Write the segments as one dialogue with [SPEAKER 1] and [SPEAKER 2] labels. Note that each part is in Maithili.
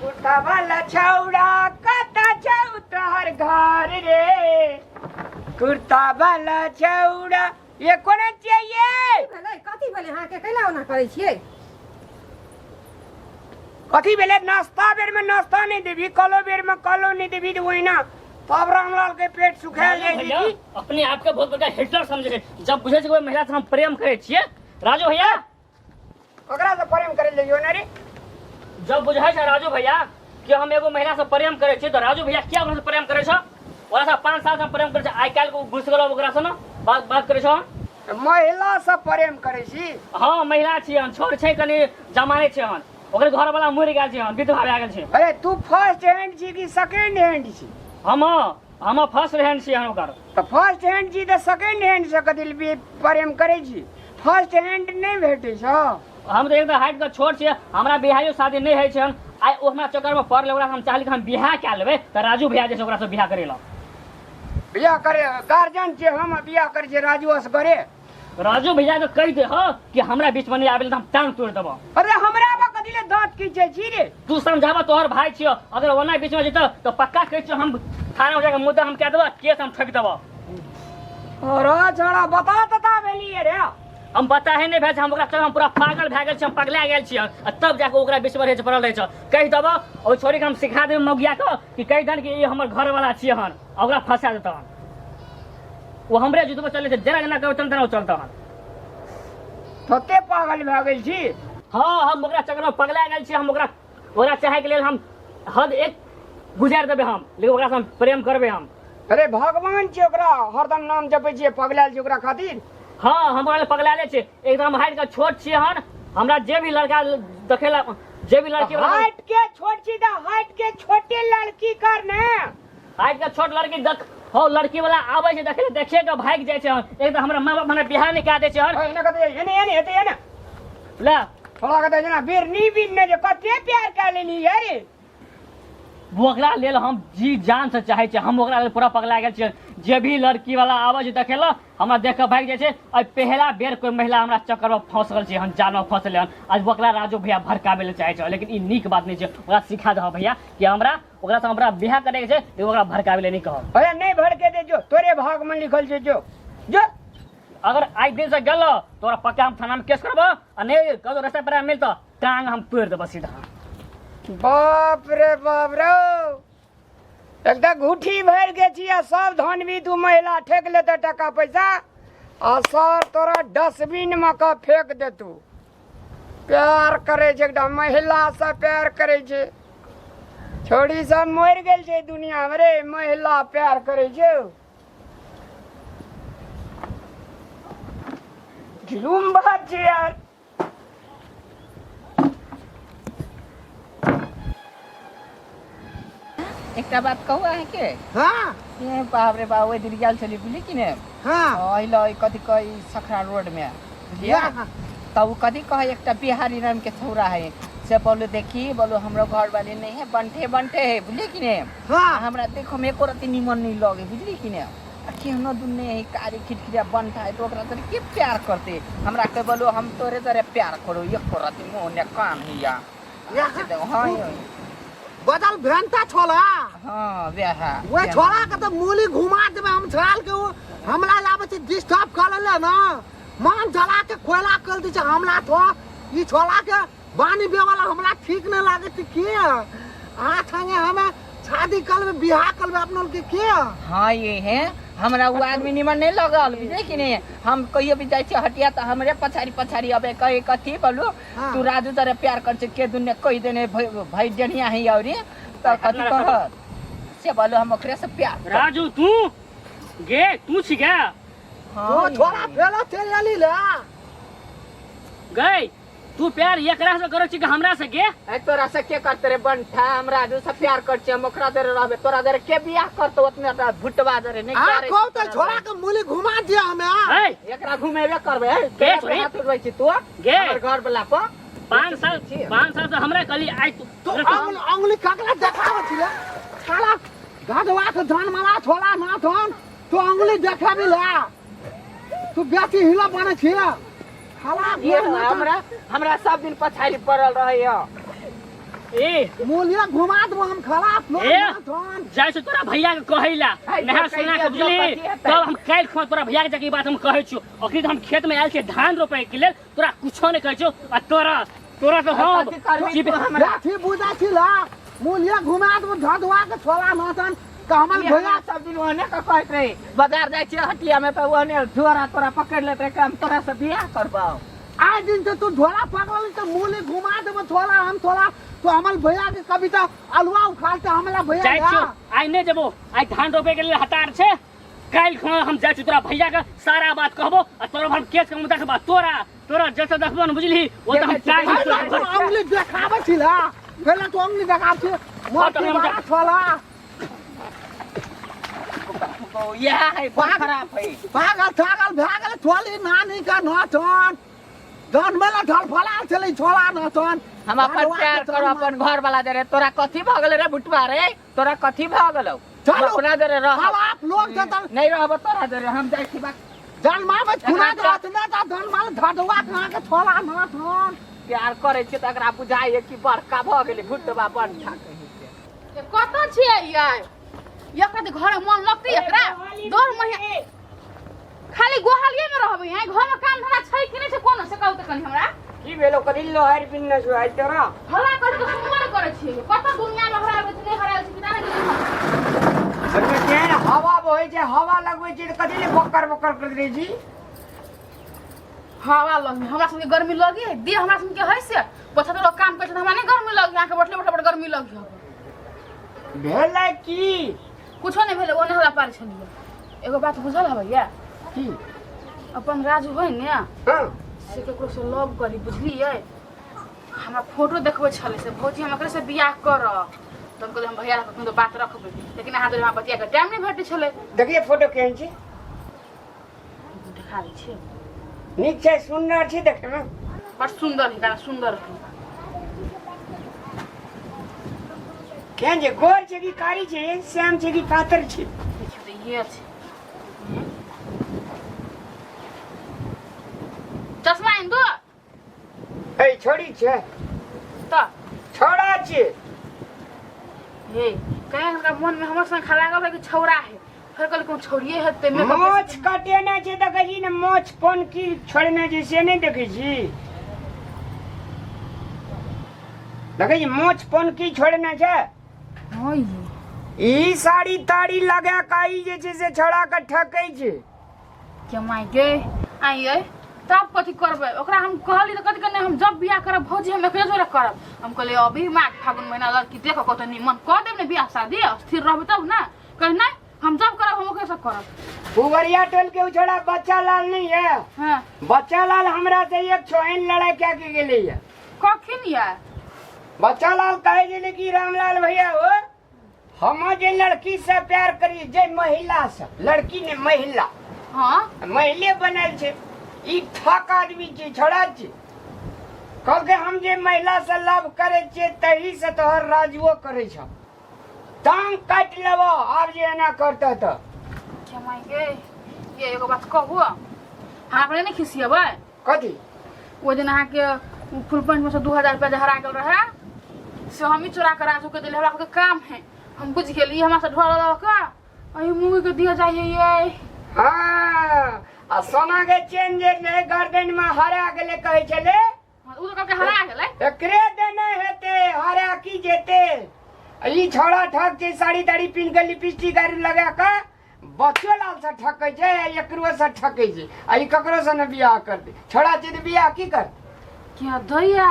[SPEAKER 1] कुर्ता वाला छौड़ा कता छौ तोहर घर रे कुर्ता वाला छौड़ा ये कोना छियै ये
[SPEAKER 2] भेलै कथी भेलै अहाँके कैला ओना करै छियै
[SPEAKER 1] कथी भेलै नाश्ता बेर में नाश्ता नहीं देबी कलो बेर में कलो नहीं देबी तऽ ओहिना तब रामलाल के पेट सुखायल जाइ छै
[SPEAKER 3] भैया
[SPEAKER 1] की
[SPEAKER 3] अपने आप के बहुत बड़का हिटलर समझे छै जब बुझे छै कोई महिला से हम प्रेम करे छियै राजू भैया
[SPEAKER 1] ओकरा से प्रेम करे जइयो ने रे
[SPEAKER 3] जब बुझे छै राजू भैया कि हम एगो महिला से प्रेम करे छियै तऽ राजू भैया किया ओकरा से प्रेम करे छ ओकरा से 5 साल से हम प्रेम करे छै आइ काल्हि के घुस गेलो ओकरा से ने बात बात करे छ
[SPEAKER 1] महिला से प्रेम करे छी
[SPEAKER 3] हाँ महिला छियै हम छोड़ छै कनि जमाने छै हन ओकर घर वाला मरि गेल छै हन विधवा भए गेल छै
[SPEAKER 1] अरे तू फर्स्ट हैंड छी कि सेकेंड हैंड छी
[SPEAKER 3] हम हम फर्स्ट हैंड छियै हन ओकर
[SPEAKER 1] तऽ फर्स्ट हैंड छी तऽ सेकेंड हैंड से कथी लए प्रेम करै छी फर्स्ट हैंड नहि भेटै छौ
[SPEAKER 3] हम तऽ एकदम हाइट के छोट छियै हमरा बियाहो शादी नहि होइ छै हन आइ ओ हमरा चक्कर में पड़ल ओकरा हम चाहली कि हम बियाह कए लेबै तऽ राजू भैया जे छै ओकरा से बियाह करे ला
[SPEAKER 1] बियाह करे गार्जियन छियै हम बियाह करै छियै राजू असगरे
[SPEAKER 3] राजू भैया के कहि दे हो कि हमरा बीच में नहीं आबे तऽ हम टांग तोड़ देबो
[SPEAKER 1] अरे हमरा बा कथी ले दांत खींचै छी रे
[SPEAKER 3] तू समझाबा तोहर भाई छियो अगर ओना बीच में जेतो तो पक्का कहै छियो हम थाना में जाके मुद्दा हम कह देबो केस हम ठोक देबो
[SPEAKER 1] अरे छोड़ा बता तता भेलिए रे
[SPEAKER 3] हम बता है नहीं भाई हम ओकरा हम पूरा पागल भए गेल छी हम पगला गेल छी आ तब जाके ओकरा बीच में रहै छै पड़ल रहै छै कहि देबो ओहि छोरी के हम सिखा देबै मौगिया के कि कहि दन कि ई हमर घर वाला छियै हन आ ओकरा फंसा देतऽ हन ओ हमरे जुतबो चलै छै जेना जेना कहबै तेना तेना ओ चलतऽ हन
[SPEAKER 1] तते पागल भए गेल छी
[SPEAKER 3] हाँ हम ओकरा चक्कर में पगला गेल छी हम ओकरा ओकरा चाहे के लेल हम हद एक गुजार देबै हम लेकिन ओकरा से हम प्रेम करबै हम
[SPEAKER 1] अरे भगवान छी ओकरा हरदम नाम जपै छियै पगलायल छी ओकरा खातिर
[SPEAKER 3] हाँ हम ओकरा लेल पगलाले छियै एकदम हाइट के छोट छियै हन हमरा जे भी लड़का देखेला जे भी लड़की
[SPEAKER 1] हाइट के छोट छी तऽ हाइट के छोटे लड़की कर ने
[SPEAKER 3] हाइट के छोट लड़की देख हो लड़की वाला आबै छै देखे देखे के भागि जाइ छै हन एक तऽ हमरा माँ बाप हमरा बियाह नहि कए दै छै हन
[SPEAKER 1] एना कतै एने एने हेतै एने
[SPEAKER 3] ले
[SPEAKER 1] थोड़ा कतै जेना बिरनी बिनने जे कते प्यार कए लेली अरे
[SPEAKER 3] ओकरा लेल हम जी जान से चाहै छियै हम ओकरा लेल पूरा पगला गेल छियै जे भी लड़की वाला आबै छै देखे लए हमरा देख कऽ भागि जाइ छै आइ पहला बेर कोई महिला हमरा चक्कर में फंसल छै हम जाल में फंसले हन आज ओकरा राजू भैया भड़काबै लए चाहै छै लेकिन ई नीक बात नहि छै ओकरा सिखा दह भैया कि हमरा ओकरा से हमरा बियाह करे के छै लेकिन ओकरा भड़काबै लए नहि कहब
[SPEAKER 1] अरे नहि भड़के दे जो तोरे भाग में लिखल छै जो जो
[SPEAKER 3] अगर आइ दिन से गेलो तोरा पक्का हम थाना में केस करबो आ नहि कतौ रास्ता पर मिलतो टांग हम तोड़ि देबो सीधा
[SPEAKER 1] बाप रे बाप रे एकदम घूठी भरि के छी आ सब धन भी तू महिला ठेक लेते टका पैसा आ सर तोरा डस्टबिन में के फेंक देतू प्यार करे छै एकदम महिला से प्यार करे छै छोड़ी सब मरि गेल छै दुनिया में रे महिला प्यार करे छै जुलूम बात छै यार
[SPEAKER 4] एकटा बात कहू अहाँके
[SPEAKER 5] हाँ
[SPEAKER 4] ए बाप रे बाप ओहि दिन गेल छलियै बुझली कि ने
[SPEAKER 5] हाँ
[SPEAKER 4] एहि लए कथी कहै सखरा रोडमे बुझलियै
[SPEAKER 5] हाँ।
[SPEAKER 4] तब ओ कथी कहै एकटा बिहारी नामके छौड़ा है से बोलू देखी बोलू हमरो घरवाली नहीं है बंठे बंठे है बुझलियै कि ने
[SPEAKER 5] हाँ
[SPEAKER 4] हमरा देखो में एको रत्ती निमन नहीं लगे बुझली कि ने आ केहनो दुनिया है कारी खिटखिटिया बनता है तो ओकरा तोरे के प्यार करते हमरा के बोलो हम तोरे तोरे प्यार करो एको रत्ती मुँह ने कान हिया हाँ
[SPEAKER 5] बदल भेंटा छोला
[SPEAKER 4] हाँ वएह
[SPEAKER 5] वह छोला के तो मूली घुमा देबे हम छाल के वो हमला लाबे छै डिस्टर्ब कर ले ना मान जला के कोयला कर दी छै हमला तो ई छोला के बानी बेवाला हमरा ठीक नहीं लागे छै के आ संगे हमें शादी करबे बियाह करबे अपना के के
[SPEAKER 4] हाँ ये है हमरा वो आदमी निमन नहीं लगल बुझले कि नहीं हम कहियो भी जाइ छियै हटिया तऽ हमरे पछाड़ी पछाड़ी अबे कहे कथी बोलू
[SPEAKER 5] हाँ।
[SPEAKER 4] तू राजू तोरे प्यार कर छै के दुनिया कहि देने भाई डनिया है औरी तऽ कथी कहत से बोलू हम ओकरे से प्यार करब।
[SPEAKER 3] राजू तू गे तू छी गे
[SPEAKER 4] हाँ,
[SPEAKER 5] तो
[SPEAKER 4] ये।
[SPEAKER 5] छोरा फेलो चल आली ले
[SPEAKER 3] गई तू प्यार एकरा से करै छी कि हमरा से गे
[SPEAKER 4] ए तोरा से के करते रे बंठा हम राजू से प्यार कर छी हम ओकरा जरे रहबे तोरा जरे के बियाह करतो ओतने टा भुटवा जरे नहीं
[SPEAKER 5] आ
[SPEAKER 4] करे
[SPEAKER 5] कहू तो छोरा के मूली घुमा दिया हमें
[SPEAKER 3] है
[SPEAKER 4] एकरा घुमेबे करबे ए,
[SPEAKER 3] गे
[SPEAKER 4] तोरा पे
[SPEAKER 3] छोरी।
[SPEAKER 4] हाथ उठबै छी तू
[SPEAKER 3] गे।
[SPEAKER 4] हमर घर वाला पर
[SPEAKER 3] 5 साल 5 साल से हमरा कहली आइ तू
[SPEAKER 5] तू अंगुली अंगुली ककरा देखाबै छी ले साला गधवा के धन माला छोला ना धन तू अंगुली देखाबी ले तू बेसी हिला बने छी साला
[SPEAKER 4] ये हमरा हमरा सब दिन पछाड़ी पड़ल रहैया
[SPEAKER 3] ए
[SPEAKER 5] मूलिया घुमा देबो हम खराब लोग
[SPEAKER 3] ए!
[SPEAKER 5] नाथन
[SPEAKER 3] जाइ छी तोरा भैया के कहै ला
[SPEAKER 4] है,
[SPEAKER 3] नहा
[SPEAKER 4] तो
[SPEAKER 3] सोना के
[SPEAKER 4] कहिया
[SPEAKER 3] बुझली
[SPEAKER 4] जो कथी हेतै?
[SPEAKER 3] तब हम काल्हि खुआ तोरा भैया के जाके ई बात हम कहै छियौ अखनी तऽ हम खेत में आयल छियै धान रोपै के लेल तोरा कुछो नहि कहै छियौ आ तोरा तोरा तऽ हम
[SPEAKER 4] कथी करबी
[SPEAKER 3] जीबे-
[SPEAKER 4] तू हमरा
[SPEAKER 5] लाठी बुझा छी ला मूलिया घुमा देबो धधुआ के छोला नाथन तऽ हमर
[SPEAKER 4] ई
[SPEAKER 5] भैया
[SPEAKER 4] हमरा सब दिन ओहने के कहैत रही बाजार जाइ छियै हटिया में तऽ ओहने झोरा तोरा पकड़ि लेत रहे कि हम तोरा से बियाह करबौ
[SPEAKER 5] आइ दिन से तू झोला पकड़ल तऽ मूली घुमा देबो छोला हम छोला तो हमर भैया के कविता अलुआ उखाड़ते हमला भैया
[SPEAKER 3] जाइ
[SPEAKER 5] ला।
[SPEAKER 3] छियौ आइ नहि जेबो आइ धान रोपै के लेल हतार छै काल्हि खुआ हम जाइ छियौ तोरा भैया के सारा बात कहबो आ तोरा हम केस के मुद्दा के तोरा तोरा जैसे देखबो ने बुझली ओ तऽ हम
[SPEAKER 4] देखै
[SPEAKER 3] टांग
[SPEAKER 4] छियै,
[SPEAKER 5] पहिले तू अंगुली देखाबै छी ला पहिले तू अंगुली देखाबै छी मोती
[SPEAKER 3] हम
[SPEAKER 5] बड़ा छोला
[SPEAKER 4] इएह है बड़ खराब है
[SPEAKER 5] पागल थागल भए गेल छोली नानी का नचन जन मेला ढल फला छलै छोला नचन
[SPEAKER 4] हम अपन प्यार करो अपन घर वाला दे रे तोरा कथी भऽ गेलै रे बुटवा रे तोरा कथी भऽ गेलौ
[SPEAKER 5] चलू।
[SPEAKER 4] अपना दे रे रह
[SPEAKER 5] अब आप लोग जतन
[SPEAKER 4] नहीं रहब तोरा दे रे हम जाइ छी बा
[SPEAKER 5] जन्माबै खुना रहत ने तऽ जन्माल धडवा कहाँ के छोला नचन
[SPEAKER 4] प्यार करै छियै तऽ एकरा बुझाइए कि बड़का भऽ गेलै भुटवा बंठा कही के
[SPEAKER 6] कतऽ छियै यै एकरा तऽ घरे मन लगतै एकरा दौड़ महीना खाली गोहालिए में रहबै हैं घर में काम धंधा छै कि नहि छै कोनो से कहू तऽ कनि हमरा
[SPEAKER 1] की भेलो कथी लोहार पिन्ने छौ आइ तोरा
[SPEAKER 6] हल्ला करि कऽ सुनबो नहि करै छियै कतऽ दुनिया में हरायल छै नहि हरायल छै पता नहि गेलै
[SPEAKER 1] ओहिमे केहन हवा बहै छै हवा लगबै छै तऽ कथी ले बकर बकर करैत रहै छी
[SPEAKER 6] हवा लगी हमरा सबके गर्मी लगी है देह हमरा सबके है से पछा लोग काम करै छै तऽ हमरा नहि गर्मी लगी अहाँके बैठले बैठले बड़ गर्मी लगी है
[SPEAKER 1] भेलै की
[SPEAKER 6] कुछो नहि भेलै ओने हल्ला पारै छलियै एगो बात बुझल हबै या
[SPEAKER 1] की
[SPEAKER 6] अपन राजू है ने
[SPEAKER 1] हँ
[SPEAKER 6] से ककरो से लव करी बुझलियै हमरा फोटो देखबै छलै से भौजी हम एकरे से बियाह करब तऽ हम कहलियै हम भैया कखनो तऽ बात रखबै लेकिन अहाँ दुआरे हमरा बतियाके टाइम नहि भेटै छलै
[SPEAKER 1] देखिए फोटो केहन छै
[SPEAKER 6] देखा दै छियै
[SPEAKER 1] नीक छै सुन्दर छै देखैमे
[SPEAKER 6] बड़ सुन्दर है गाना सुन्दर है
[SPEAKER 1] केहन छै गोर छै कि कारी छै श्याम छै कि पातर छै
[SPEAKER 6] देखियौ तऽ इहे छै चश्मा आनि दो
[SPEAKER 1] ए छोड़ी छै
[SPEAKER 6] तऽ
[SPEAKER 1] छोड़ा छै
[SPEAKER 6] हे कहीं हमरा मन में हमर संग लागल है कि छौड़ा है फेर कहली कोनो छौड़िए हेतै मेकअप
[SPEAKER 1] मोछ कटेने छै देखै छी ने मोछ कोन की छोड़ने छै से नहि देखै छी देखै छी मोछ कोन की छोड़ने छै
[SPEAKER 6] हँ ये
[SPEAKER 1] ई साड़ी ताड़ी लगा के ई जे छै से छोड़ा के ठकै छै
[SPEAKER 6] के माय गे आई ये तब कथी करबै ओकरा हम कहली तऽ कथी कहने हम जब बियाह करब भौजी हम एकरे जोरे करब हम कहलियै अभी माघ फागुन महीना लड़की देख कतौ निमन कऽ देब ने बियाह शादी स्थिर रहबै तब ने कहे नहीं हम जब करब हम ओकरे से करब
[SPEAKER 1] पुवरिया टोल के उ छोड़ा बच्चा लाल नहीं है
[SPEAKER 6] हाँ
[SPEAKER 1] बच्चा लाल हमरा से एक छोहन लड़ाई क्या के गेलै है
[SPEAKER 6] कखिन या
[SPEAKER 1] बच्चा लाल कहे गेलै कि रामलाल भैया हो हम जे लड़की से प्यार करी जे महिला से लड़की ने महिला
[SPEAKER 6] हाँ
[SPEAKER 1] महिले बनल छै ई ठक आदमी छै छोड़ा छै कहलकै हम जे महिला से लव करै छियै तही से तोहर राजुओ करै छौ टांग काटि लेबो आब जे एना करतह तऽ
[SPEAKER 6] के माय गे ये एगो बात कहू अहाँ अपने नहीं खिसियेबै
[SPEAKER 1] कथी
[SPEAKER 6] ओहि दिन अहाँके फुल पैंट में से 2000 रुपया जे हरा गेल रहे से हम ही चोरा के राजू के दिले हमरा के काम है हम बुझ गेली हमरा से ढोल लऽ के अही मुँह के दिया जाइए ये
[SPEAKER 1] हाँ आ सोना के चेन जे रहै गर्दन में हरा गेलै कहै छलै
[SPEAKER 6] हाँ, उ तऽ कहलकै हरा गेलै
[SPEAKER 1] एकरे देने हेतै हरा की जेतै आ ई छौड़ा ठक छै साड़ी ताड़ी पिन्ह के लिपस्टिक आर लगा के बच्चो लाल से ठकै छै आ एकरो से ठकै छै आ ई ककरो से ने बियाह करतै छौड़ा छै तऽ बियाह की करतै
[SPEAKER 6] क्या दैया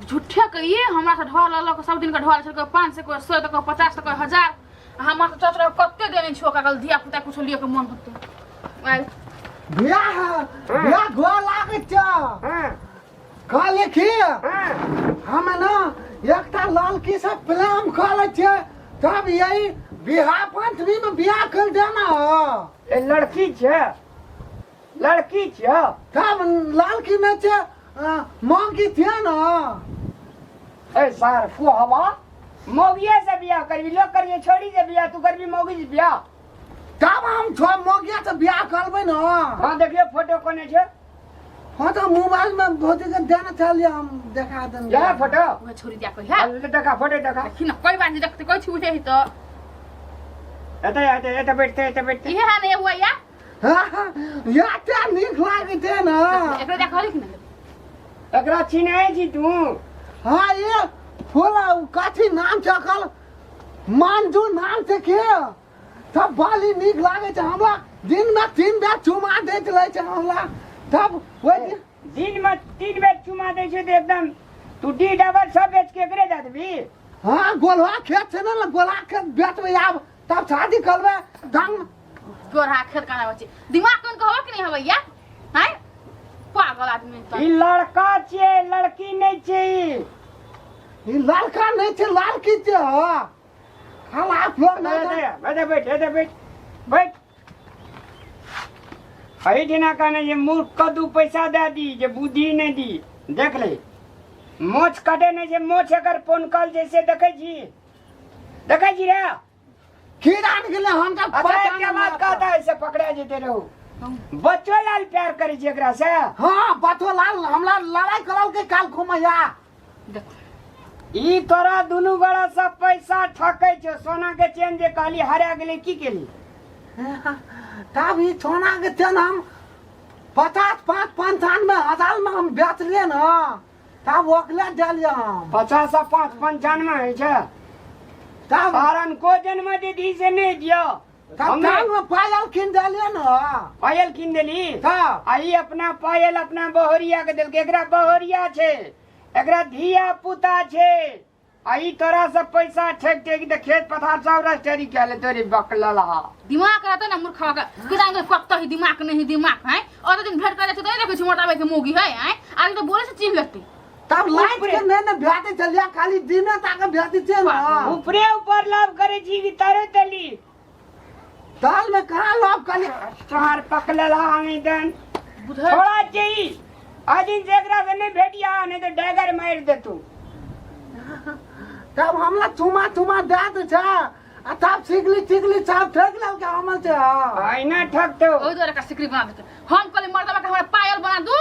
[SPEAKER 6] झूठे के ये हमरा से ढोल लऽ के सब दिन के ढोल छल 500 कोई 100 तऽ कोई 50 तऽ कोई 1000 हमरा से चचरा कते देने छो ओकरा कहल धिया पुता कुछो लिअ के मन होतै आइ
[SPEAKER 5] बियाह बियाह गोर लागै छ
[SPEAKER 1] हाँ
[SPEAKER 5] कहले की
[SPEAKER 1] हाँ
[SPEAKER 5] हम ने एकटा लड़की से प्रेम कर छियै तब यही बिहार पंचमी में बियाह कर देना
[SPEAKER 1] ए लड़की छै लड़की छै
[SPEAKER 5] तब लड़की में छै मौगी थे ना
[SPEAKER 1] ए सार फुहवा मौगिया से बियाह करबी लोग करिए छोड़ी से बियाह तू करबी मौगी से बियाह
[SPEAKER 5] तब हम छो मौगिया से बियाह करबै ना
[SPEAKER 1] हाँ देखियो फोटो कोने छै
[SPEAKER 5] हाँ तो मोबाइल में भौजी के देने चलिए हम देखा देंगे।
[SPEAKER 1] या फोटो
[SPEAKER 6] उहे छोरी दिया कही है।
[SPEAKER 1] देखा फोटो देखा।
[SPEAKER 6] देखी न कोई बात नहीं देखते कोई छुए है तो।
[SPEAKER 1] एते एते एते बैठते एते बैठते।
[SPEAKER 6] इहे है ने हुआ या।
[SPEAKER 5] हाँ, या ते नीक लागै छै ने।
[SPEAKER 6] एकरा देखली कि नहीं?
[SPEAKER 1] एकरा चिन्है छी तू?
[SPEAKER 5] हाँ ये फूल कथी नाम छै अकल मंजू नाम छै के तब बाली नीक लागै छै हमरा। दिन में 3 बेर चुमा दैत रहै छै हमरा। तब ओहि दिन
[SPEAKER 1] दिन में 3 बेर चुमा दै छै तऽ एकदम तू डी डबल सब बेच के एकरे दऽ देबही।
[SPEAKER 5] हाँ गोलवा खेत छै ने, गोलवा खेत बेचबै आब तब शादी करबै धन।
[SPEAKER 6] गोरहा खेत कना बच्चे दिमाग कोन कहबो कि नहीं हवैया हैं पागल आदमी तो।
[SPEAKER 1] ई लड़का छियै लड़की नहीं छै।
[SPEAKER 5] ई लड़का नहीं छै लड़की छै। हाँ खराब लोग नहीं छै।
[SPEAKER 1] बैठ बैठ बैठ बैठ बैठ। एहि दिना कहने जे मूर्ख के 2 पैसा दे दी जे बुद्धि नहीं दी। देख ले मोछ कटे नहीं छै, मोछ एकर पोनकल जैसे देखै छी, देखै छी रे
[SPEAKER 5] की जान गेलै हम तऽ
[SPEAKER 1] अच्छा
[SPEAKER 5] पता
[SPEAKER 1] के बात
[SPEAKER 5] नहि।
[SPEAKER 1] कहता है से पकड़ा जेते रहू। बच्चो लाल प्यार करै छै एकरा से।
[SPEAKER 5] हाँ बच्चो लाल हमरा लड़ाई करल के काल घुमैया।
[SPEAKER 1] ई तोरा दुनू बड़ा सब पैसा ठकै छौ। सोना के चेन जे कहली हरा गेलै की केली?
[SPEAKER 5] तब ई सोना के चेन हम 50 5 95 हजार में हम बेचलियै ने, तब ओकले देलियै हम।
[SPEAKER 1] 50 आ 5 95 होइ छै।
[SPEAKER 5] तब
[SPEAKER 1] कारण को जन्म दीदी से नहीं दियो।
[SPEAKER 5] तब टांग में पायल कीन देलियै ने।
[SPEAKER 1] पायल कीन देली
[SPEAKER 5] तब
[SPEAKER 1] आ ई अपना पायल अपना बहोरिया के देलकै। एकरा बहोरिया छै, एकरा धिया पुता छै। आ ई तोरा सब पैसा ठेक ठेक तऽ खेत पथार सब रजिस्ट्री कए ले तोरी बकललहा।
[SPEAKER 6] दिमाग रहता ना मूर्खवा का कि जान कत ही दिमाग नहीं दिमाग है। और दिन भेंट करे छै त नहीं देखै छी मोटाबे के मोगी है हैं आगे तो बोले से चिन्ह लेती।
[SPEAKER 5] तब लाइट के नहीं ने भेटै छलियै, खाली दिने ताके भेटै छै ने।
[SPEAKER 1] ऊपरे ऊपर लाभ करै छी कि तारे तली?
[SPEAKER 5] दाल में कहाँ लाभ खाली
[SPEAKER 1] चार पकललहा हमी दन
[SPEAKER 6] बुझल
[SPEAKER 1] छोड़ा चाहिए। आज दिन से एकरा से नहीं भेटिया नहीं तो डैगर मार दे तू।
[SPEAKER 5] तब हमला चुमा चुमा दे दे छै आ तब सिकली चिकली सब ठेक लेलकै हमर छै।
[SPEAKER 1] आइना ठकतो
[SPEAKER 6] ओहि दुआरे का सिकरी बना देते। हम कहली मर्दबा के हमरा पायल बना दू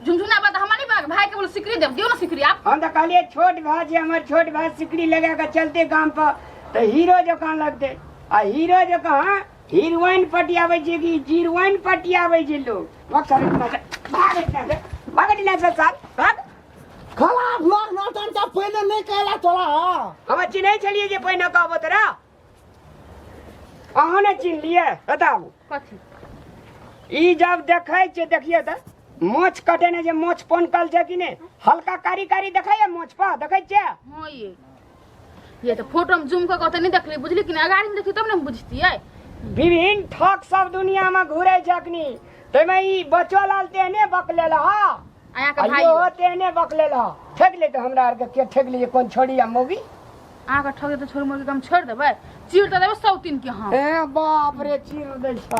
[SPEAKER 6] झुनझुना बना हमरा नहीं बना भाई के बोले सिकरी देब दियो ना सिकरी आप।
[SPEAKER 1] हम तो कहलिए छोट भाई छै हमर छोट भाई सिकरी लगा के चलते गाम पर तो हीरो जकाँ लगते। आ हीरो जकाँ हीरोइन पटियाबै छै कि जीरोइन पटियाबै छै लोग। भाग साले इतना से, भाग इतना से, भाग इतना से साल, भाग।
[SPEAKER 5] खराब लोग नौतन त पहिले नहीं कहला तोरा।
[SPEAKER 1] हम चिन्है छलियै जे पहिने कहबो तोरा। अहाँ ने चिन्हलियै बताबू।
[SPEAKER 6] कथी?
[SPEAKER 1] ई जब देखै छै देखियौ तऽ मोछ कटेने जे मोछ पोनकल छै कि नहि, हल्का कारी कारी देखैया मोछ पर देखै छियै?
[SPEAKER 6] हाँ ये तो फोटो में जूम कऽ के नहीं देखली बुझली कि नहीं, अगाड़ी में देखी तब ने हम बुझतियै।
[SPEAKER 1] विभिन्न ठग सब दुनिया में घूरे छै अखनी, ताहिमे ई बच्चो लाल तेहने बकलेल हा।
[SPEAKER 6] अहाँ के भाई
[SPEAKER 1] आइयो तेहने बकलेल हा। ठेक ले तऽ हमरा आरके के ठेक लिए कोन छोड़ी आ मौगी?
[SPEAKER 6] अहाँ के ठगे तऽ छोड़ मोगी हम छोड़ देबै, चीर तऽ देबै 103 के हम।
[SPEAKER 1] ए बाप रे चीर दै छ।